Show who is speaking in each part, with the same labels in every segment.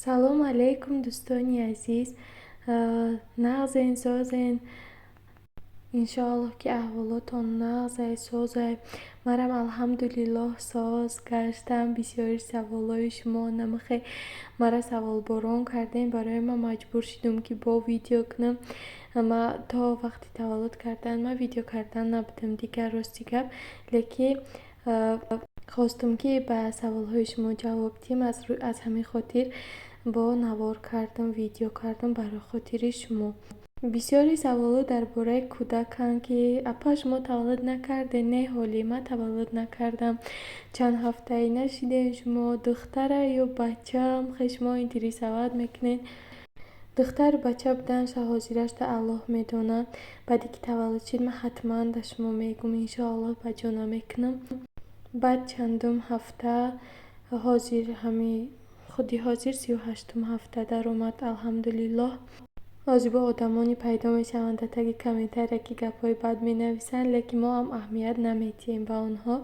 Speaker 1: Салом алейкум, дӯстони азиз, нағзен, созен? Иншоаллоҳ, ки аҳволотон нағзай, созай. Манам, алҳамдулиллоҳ, соз гаштам. Бисёри саволҳои шумо намахе мара саволборон кардем, барои ман маҷбур шудум, ки бо видео кунам. Ма то вақти таваллуд кардан ма видео кардан набудам дигар, рости гап, лекин хостум, ки ба саволҳои шумо ҷавоб диҳем. Аз ҳамин хотир бо навор кардам, видео кардам барои хотири шумо. Бисёри саволҳо дар бораи кӯдаканд, ки апа, шумо таваллуд накардед? Не, ҳолӣ ман таваллуд накардам. Чанд ҳафтае нашидем, шумо духтара ё бачаам? Хе шумо интересовать мекунед. Духтару бача буданша ҳозирашда Аллоҳ медонад. Баъде ки таваллуд шид, ман ҳатман ба шумо мегӯм, иншоаллоҳ, ба ҷо намекунам. Баъд чандум ҳафта, ҳозир ҳами худи ҳозир 38-ум ҳафта даромад, алҳамдулиллоҳ. Ҳозир бо одамоне пайдо мешаванд дар таги комментария, ки гапҳои бад менависанд, лекин мо ҳам аҳамият намедиҳем ба онҳо.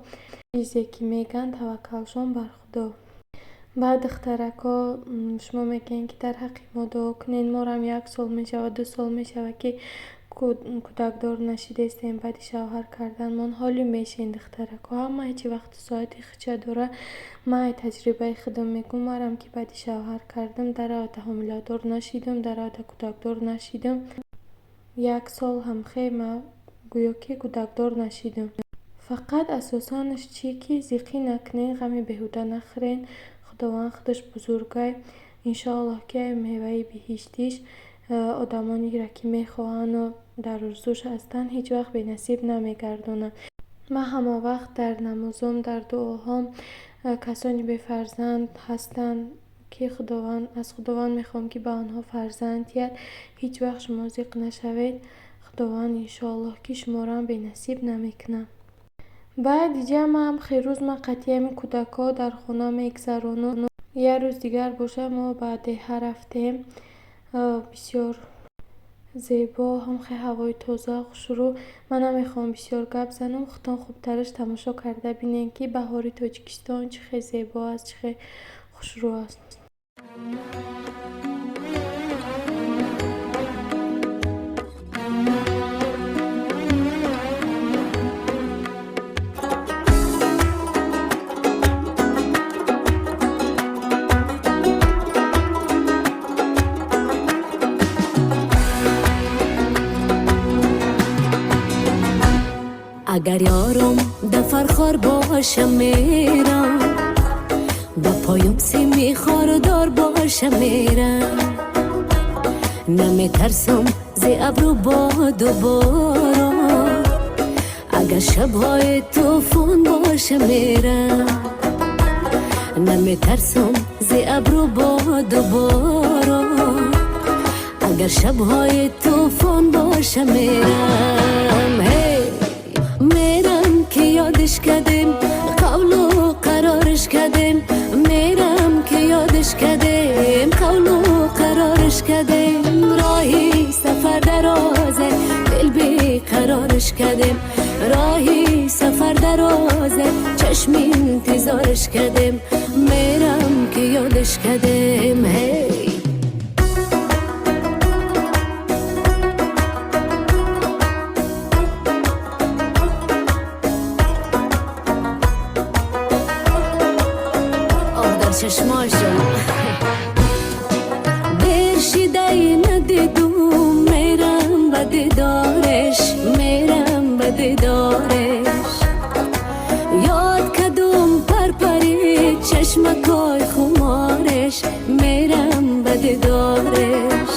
Speaker 1: Чизе ки мегӯянд, таваккалшон бар Худо. Баъд, духтаракҳо, шумо мегӯед, ки дар ҳаққи мо дуо кунед. Морам як сол мешавад, 2 сол мешавад, ки кӯдакдор нашидестем баъди шавҳар карданмон. Ҳолӣ мешен, духтаракҳо, ҳамаи чи вақту соати худша дорад. Ман ай таҷрибаи худам мегӯм, марам ки баъди шавҳар кардам, даравата ҳомиладор нашидам, даравата кӯдакдор нашидам. Як сол ҳамхе ма гӯё ки кӯдакдор нашидам. Фақат асосанаш чӣ, ки зиқӣ накунед, ғами беҳуда нахӯред. Худованд худаш бузургай. Иншоаллоҳ, ки меваи биҳиштиш одамонеро, ки мехоҳанду дар орзуш ҳастанд, ҳеҷ вақт бенасиб намегардонад. Ман ҳама вақт дар намозом, дар дуоҳом касоне бефарзанд ҳастанд, ки Худованд, аз Худованд мехоҳам, ки ба онҳо фарзанд диҳад. Ҳеҷ вақт шумо зиқ нашавед, Худованд, иншоаллоҳ, ки шуморо бенасиб намекунад. Баъд иҷа ман хелрӯз ман қатъи ҳамин кӯдакҳо дар хона мегзаронам. Як рӯз дигар боша, мо ба деҳа рафтем. Бисёр зебо, ҳам хеле ҳавои тоза, хушрӯ. Ман намехоҳам бисёр гап занам, худтон хубтараш тамошо карда бинед, ки баҳори Тоҷикистон чӣ хел зебо аст, чӣ хел хушрӯ аст.
Speaker 2: Агар ёрам да Фархор боша, мерам, ба поём сими хордор боша, мерам. Наметарсам зи абру боду борон, агар шабҳои тӯфон боша, мерам. Наметарсам зи абру боду борон, агар шабҳои тӯфон боша, мерам. Ҳей, мерам, ки ёдиш кардем, қавлу қарориш кардем. Мерам, ки ёдиш кардем, қавлу қарориш кардем. Роҳи сафар дарозе, дил беқарориш кардем. Роҳи сафар дарозе, чашми интизориш кардем. Мерам, ки ёдиш кардем. Ҳей. Оҳ, дар чашмошам дер шидай надидум. Мерам ба дидореш, мерам ба дидореш. Ёд кадум парпари чашмакои хумореш. Мерам ба дидореш.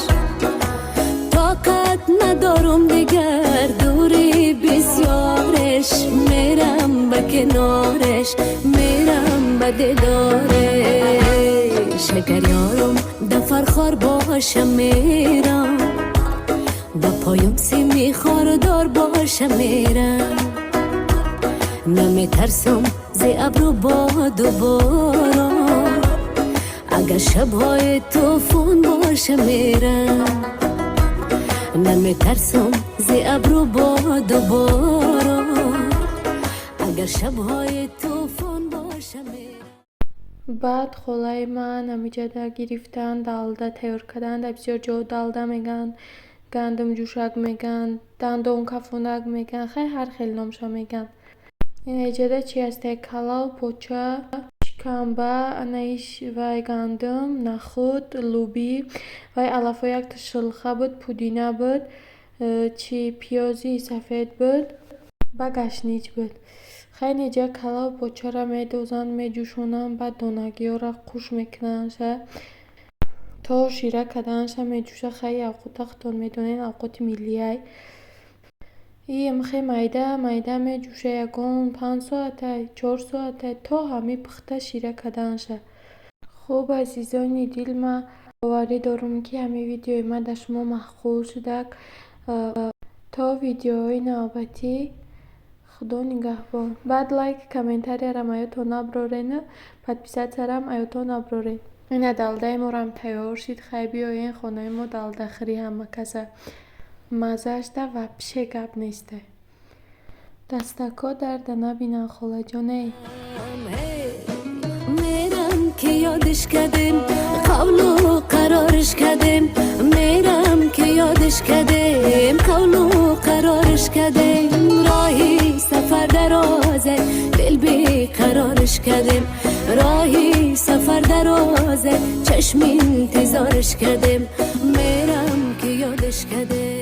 Speaker 2: Тоқат надорум дигар дури бисёреш. Мерам ба канореш, мерам ба дидореш. Агар ёрам да Фархор боша, мерам, ба поём сими хордор боша, мерам. Наметарсам зи абру боду борон, агар шабҳои тӯфон боша, мерам. Наметарсам зи абру боду борон, агар шабҳои тӯфон боша, мерам.
Speaker 1: Баъд холаи ман ҳамиҷада гирифтан, далда тайёр кардан. Дар бисёр ҷоҳо далда мегӯянд, гандумҷӯшак мегӯянд, дандонкафонак мегӯянд, хай, ҳар хел номша мегӯянд. Инаиҷада чи ҳастае? Калаву поча, шикамба, анаиш вай гандум, нахӯд, лӯбӣ, вай алафҳо, якта шилха буд, пудина буд, чи пиёзи сафед буд ба гашнич буд. Хай, инаиҷа калаву почаро медозанд, меҷӯшонанд, баъд донагиҳоро қуш мекунандша, то шира карданша меҷӯша. Хай, авқота худтон медонед, авқоти миллиай. Иам хе майда майда меҷӯша, ягон 5 соатай, 4 соатай, то ҳами пухта шира карданша. Хуб, азизони дил, ман боварӣ дорам, ки ҳамин видеои ман дар шумо маъқул шудак. То видеоҳои навбатӣ, Худо нигаҳбон. Баъд лайк, комментариярам аётон наброрену подписатьсярам аётон наброред. Ина далдаи морам тайёр шид. Хай, биёен хонаи мо далдахӯрӣ ҳама каса. Маззаашда вообще гап несте. Дастакҳо дарда набинанд, холаҷоне.
Speaker 2: Мерам, ки ёдиш кардем, қавлу қарориш кардем. Мерам, ки ёдиш кардем, қавлу қарориш кардем. Роҳи сафар дарозе, дил беқарориш кардем. Роҳи сафар дарозе, чашми интизориш кардем. Мерам, ки ёдиш кардем.